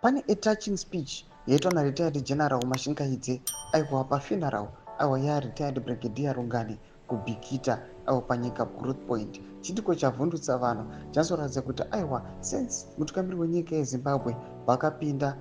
Pane a touching speech yaitwa naretired General Mashingaidze, aiwa, pafuneral, aiwa, yaretired Brigadier Rungani kuBikita, aiwa, paNyika Growth Point. Chiitiko chavhundutsa vanhu, chanatsoratidza kuti, aiwa, since mutungamiri wenyika yeZimbabwe vakapinda,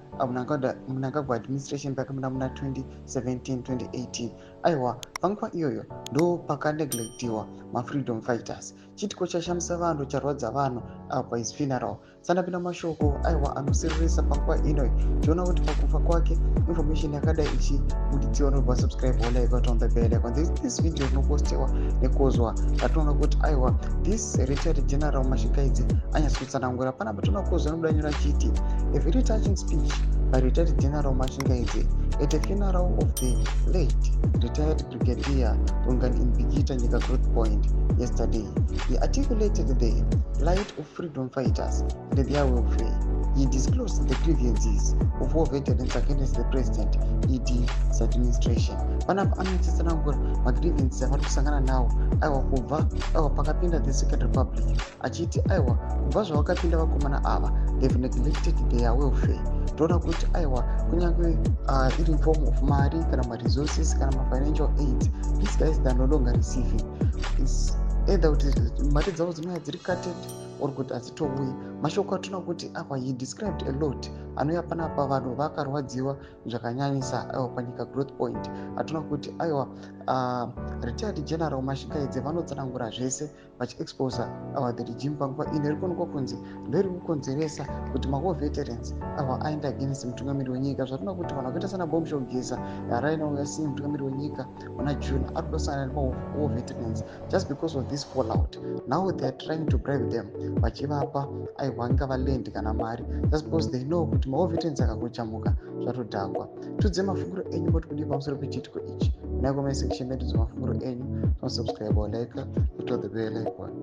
Mnangagwa administration pakapinda muna 2017 2018, aiwa, panguva iyoyo ndo pakaneglectiwa mafreedom fighters. Chiitiko chashamisa vanhu, charwadza vanhu apa his funeral. Sandapinda mashoko, aiwa, anosiririsa panguva ino. Tiona kuti pakufa kwake information yakadai ichibuditsiwa. Nobva subscribe, like, on the bell icon. This video rinopostewa nekozwa ratinoona kuti, aiwa, this retired General Mashingaidze anyatsotsanangura panapa. Toona kozwa anobuda nyora achiti, "A very touching speech by retired General Mashingaidze at a funeral of the late retired Brigadier Rungani in Bikita, Nyika Growth Point yesterday. He articulated the plight of freedom fighters and their welfare. He disclosed the grievances of war veterans against the President ED's administration." Panapa anotsitsanangura magrievances avari kusangana nawo, aiwa, kubva, aiwa, pakapinda the Second Republic, achiti, aiwa, kubva zvavakapinda vakomana ava, they've neglected their welfare. Toona kuti, aiwa, kunyange iri form of mari kana maresources kana mafinancial aids, these guys, they are no longer receiving. Is either kuti mari dzavo dzinouya dziri cutted or kuti hadzitouyi. Mashoko atinoona kuti apa he described a lot anouya panapa. Vanhu vakarwadziwa zvakanyanyisa, aiwa, paNyika Growth Point. Atinoona kuti, aiwa, retired General Mashingaidze vanotsanangura zvese vachiexposa, aiwa, the regime panguva ino iri kuonekwa kunzi ndoiri kukonzeresa kuti mawar veterans, aiwa, aenda against mutungamiri wenyika. Zvatinoona kuti vanhu vakaita sana Bombshell Geza rainauya sei mutungamiri wenyika muna June ari kudosangana nemawar veterans just because of this fallout. Now they are trying to bribe them, vachivapa, aiwa, ingava land kana mari, just because they know kuti mawar veterans akakuchamuka zvatodhakwa. Tudze mafunguro enyu moti kudii pamusoro pechiitiko ichi. Muna comment section medu dzemafunguro enyu. Subscribe, like, hit the bell icon.